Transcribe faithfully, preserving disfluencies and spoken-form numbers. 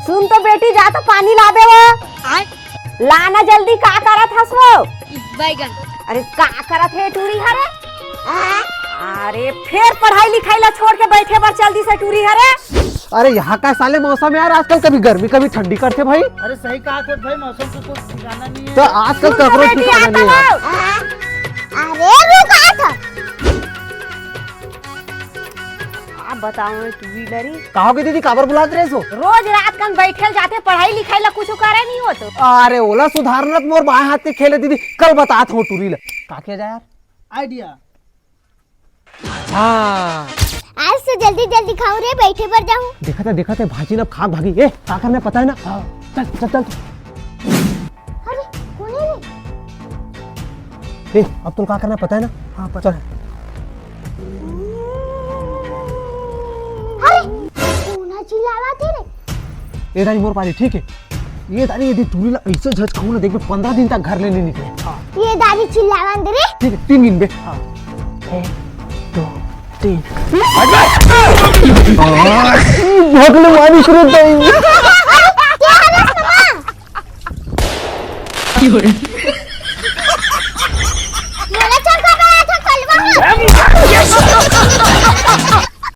सुन तो बेटी, जा तो पानी ला दे वो। लाना जल्दी, का करत हस वो? बैगन। अरे का करत हे टूरी हरे? अरे फेर पढ़ाई लिखाई ला छोड़ के बैठे बर चल दिस हे टूरी हरे। अरे यहाँ का साले मौसम यार, आजकल कभी गर्मी कभी ठंडी करथे भाई। अरे सही कहा थे भाई, मौसम को कुछ ठिकाना नहीं है। तो आजकल सुन तो ककरो बेटी, ठिकाना आता नहीं है। हूँ। अरे रुका था। आप बताओ टूरी लरी। का होगे दीदी, काबर बुलात रहे सो? रोज रात कन बैठे ल जाथे, पढ़ाई लिखाई ला कुछ करे नहीं हो तो। अरे ओला सुधारना तो मोर बाएं हाथ के खेल हे दीदी, कल बतात हूँ टूरी ला। का किया जाए यार? आइडिया। हाँ। आज तो जल्दी जल्दी खाऊं रे, बैठे बर जाऊं। देखत हे, देखत हे, भाजी न अब खा भागी। ए, का करना हे पता हे ना? हाँ। चल, चल, चल। अरे, कोन हे रे? ए, अब तोला का करना हे पता हे ना? हाँ, पता चल। हे। अरे, कोन चिल्लावत हे रे? ए दारी मोर पारी, ठीक हे? ए दारी, यदि टूरी ला ऐसे झचकाहूं ना, देखबे, पंद्रह दिन तक घर ले नहीं निकले। हाँ। ए दारी चिल्लावन दे रे। ठीक हे, तीन गिनबे। हाँ। एक, दो, तीन। भगले मारी शुरू तई। अरे, क्या हाल हे समा? मोला चंपा बड़ा था कलवा हो।